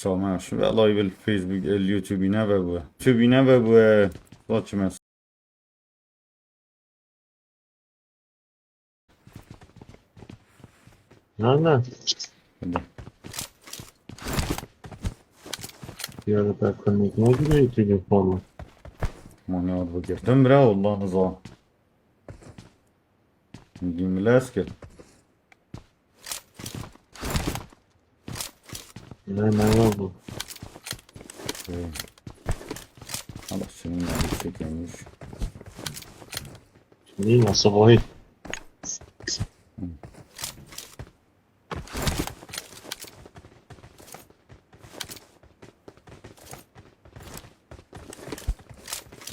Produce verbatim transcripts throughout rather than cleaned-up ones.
Çawa şu ve live li Facebook, el YouTube'î neve bû. YouTube'î neve bû. Saçma. Nerede? Hadi. Bir ara ben connect ne gibi telefonu? Mane var bu girdim bira, Allah rıza. Bilmez ki. Ne ne var bu? Şey. Allah senin ya yüksek yanlış. Değil nasıl boy?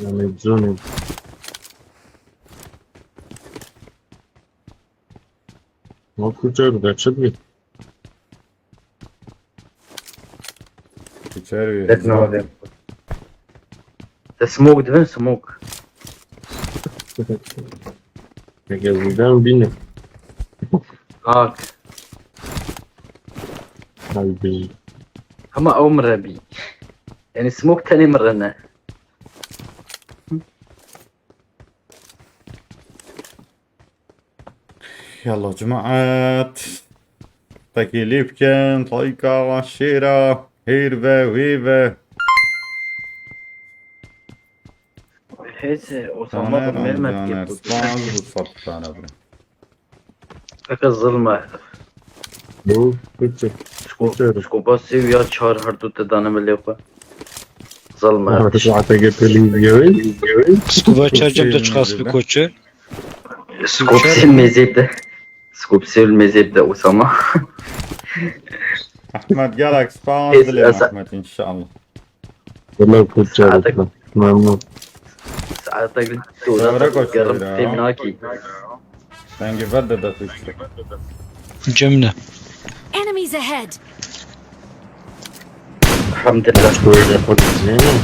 Yani zone. Bak kurtar da çıkmıyor. Geçer bir. That's not it. The smoke, the smoke. Peki bizden bine. Bak. Abi biz Ama o mrebi. Yani smoke tane mrene. Yallah cemaat. Tekîlî bikin, tayka, şêra, hêr ve, wê ve. Hese, o Caner, zaman Caner, vermedi ki. Spas, bu sat tane bile. Aka zilme. bu Türkçe. Şko, şko bas seviya çar her du te dane mele xwe. Zilme. Artık A T G televizyon. Skuba çarcem te çiqas bi koçer. Skopsel mezêb de. Skopsel mezêb de Osama. Ahmet gelek spas Es- dilerim esa- Ahmet inşallah. Bunlar Türkçe. Memnun. Saetek Doğru doda koçer gerim ya. temnaki. Sen güzel de de Türkçe. Cemne. Enemies ahead! Elhamdülillah. Böyle yapabiliriz değil mi?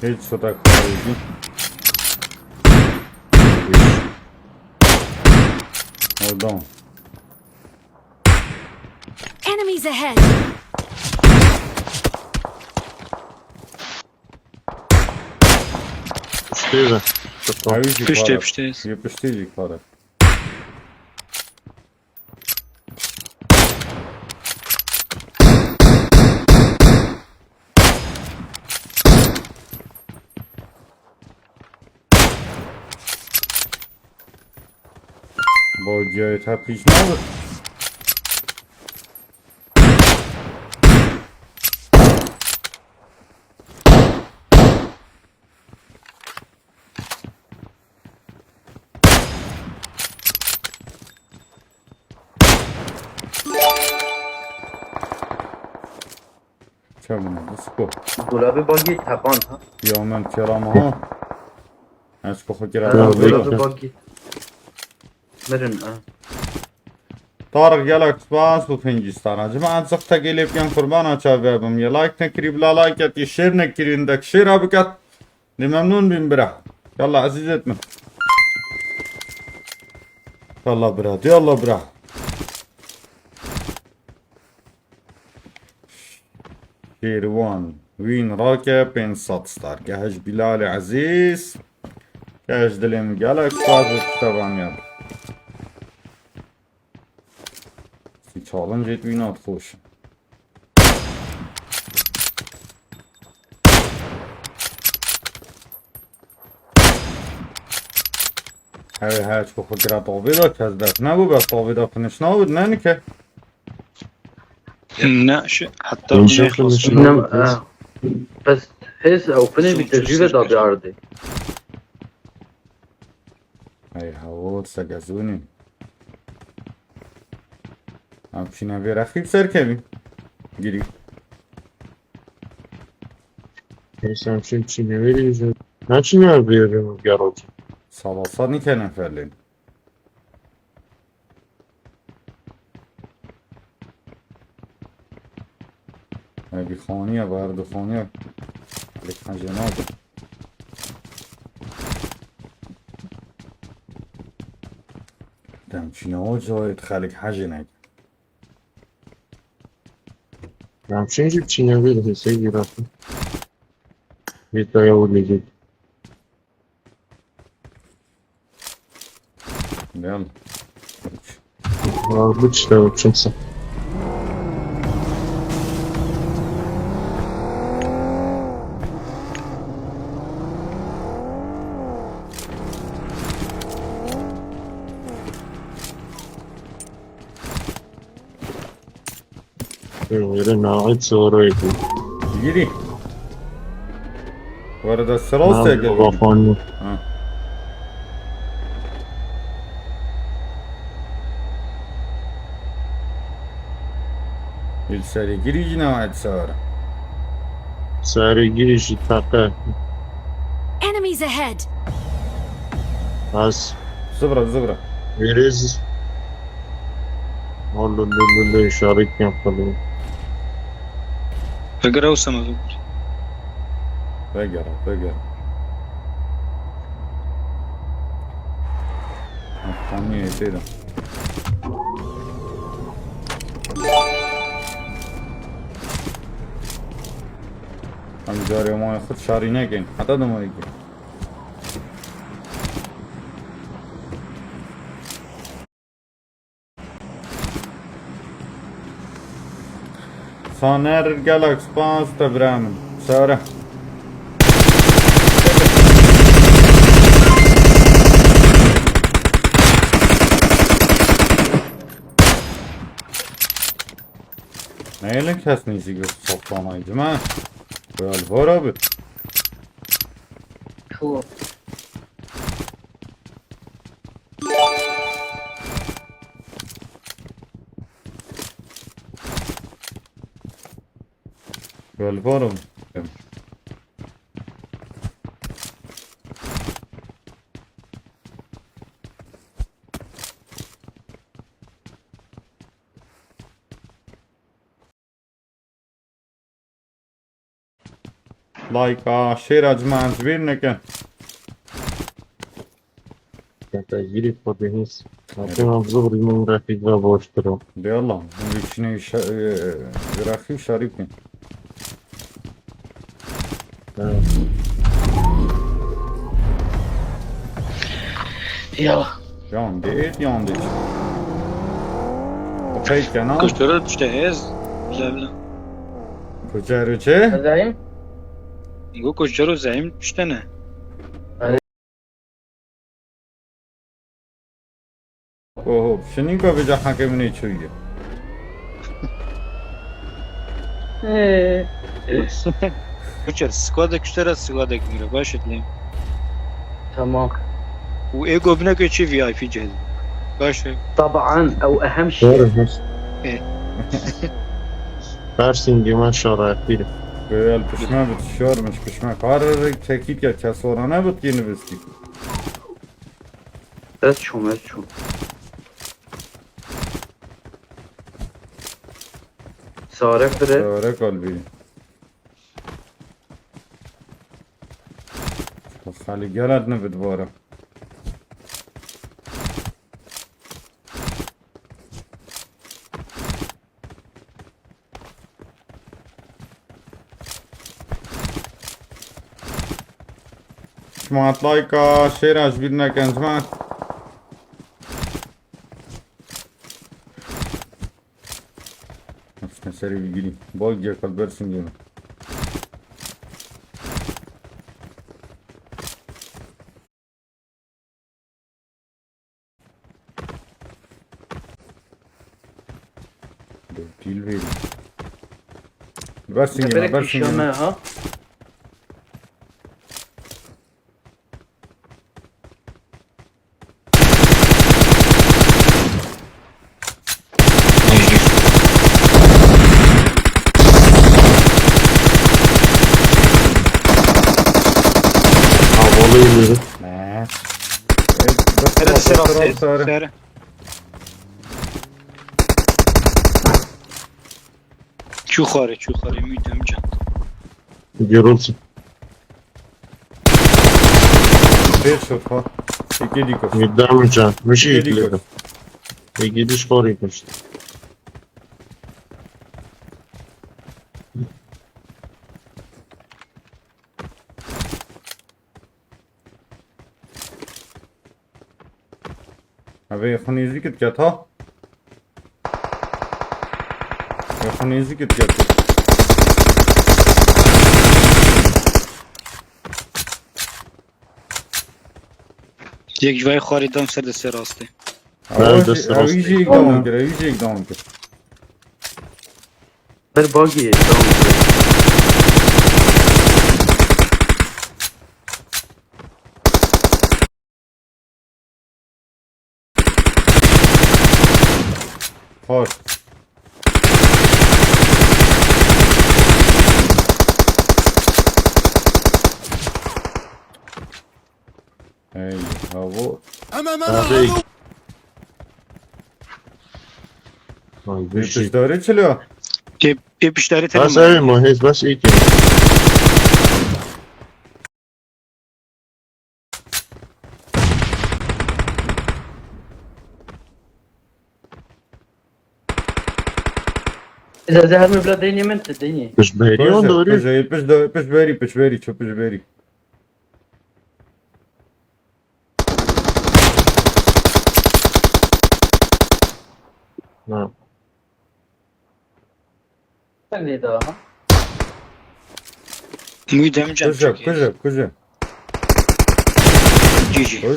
Hiç sudak var. Hold on. Enemies ahead! Pişteydi. Hawî jî Piştê para. piştê. Yê piştê jî para. Bo cihê te pîş nabit. Çawa ne? Siko. Gulabi bagi taban ha. Ya men kerama ha. Ez ko xwe kira Ya, tavê Gulabi de. Bagi. Mirin ha. Tarık gelek spas bu pêncî stana. Cemaat zixte gelê biyan qurbana çavê bim. Ye like nekirî bila like et, ye share nekirî hindek share biket. Lê memnun bîm bira. Yallah ezîzet min. Yallah bira, yallah bira. Şêrwan, wîn rake pênc sed star. Gehej Bilalê ezîz. Gehej dilê min gelek spas û piştevaniyat. Sî çalin jêt wîna dixweş. Hey, hey, çi xwe gira tavê de kes dest nebû, bes tavê de finish nabû, ne nike. Ne, şu hatta Enşallah ne xwest. Şuna Nem, bakıyoruz. eh, bes hez ew fine bir tecrübe da bir ardı. Hey, hawor se gezûnî. Em çîne vê rexî bi ser kevî. Girî. Sen şimdi çiğne vereceğim. Ne çiğne veriyorum Geralt? Salasa nike neferlên. Ev bir xaniye, bu her du xaniye. Lêk hence nake. Dem çîna o cayê xelk hece nake. Em çin jî çîna vê dihê sey vî ratin. Vê daya wê lêzê. Gel. Aa, bu işte o çimse. Wêre naet soroyê bû. Girî. Were de sirastê gelî. Baba xanî. Ha. Li serê girî jî naet sar. Serê girî jî teqe. Enemies ahead! Bas. Zibra, zibra. Wêrê zi-, Lololololo, işaret yapalım. Vegere Osama, vegere. Vegere, vegere. Tamam, yeter. Em carê wan xwe şarî nekin. Heta demarê ki. Saner, gelek spas te, bira min. Sare. Neyê kes nêzî gir saptanayî, dime? Wê alvara bi. Cool. Wê alvara bi. Layka, şêra ciman ji bîr nekin. Te girî xwe dihîs. Natina zixrî min refîk ve boştir o. De Allah, hûn vî çinê şe-, e, rexî şerî bikin. Evet. Ya. Yan dêt, yan dêt. Peyke na? Kuştara düşte hez. Bile bile. Kuçero çi? Zehîm? Go kuştara zehîm düşte ne? Oho, şinîka vêca heke min ê çûye. Ee. Kuçer, squadek kuştara squadek mîro, baş et lêm. Tamam. Û ê govneke çi V I P cihd. Baş e. Taban, ew ehem şey. Doğru, baş. E. Her singê me şara pîr. Gel pişme bit, şor miş pişme. Kar çekît ya, kesorane bit yeni biskî. Ez çûm, ez çûm. Sarek bire. Sarek al biri. Xalî gelat ne bidbara. Şima layka şêra ji bîr nekin, ji me. Hepsine serî bir gireyim. Bol gel kal bersin gel. Dil verin. Versin gel, versin gel. Ha? Havalı iniyorum. Ne? Neresi? Sarı. Çû xwarê, çû xwarê, mî dûm can. Görüldü. Pêş şot ha. Êkê dî kuşt. Midden can. Mişi Êkê dî ekledim. kuşt. Ege diş xorê kuşt. Abi xwe nêzîk diket ha. Xwe nêzîk diket. Yek ji vay xwarê dan ser destê rastê. Evet, Ew destê jî, ew jî rastê. yek down kir, ew jî yek down kir. Bir buggy tamam. Xort. Hey, havo. Abi. Ay, Bir bir şey. piştarê çilo. Pê, pê piştarê Bas tene. ev mi? Hez bas iyi ki. Zehzeh her mebla deynê min te deynê. Kış beriyon doğru. Piş, piş, piş beri, piş beri, ço piş beri. Ha. Sen ne daha? Mî dûm can. Kuje, kuje, kuje. G G. Oy,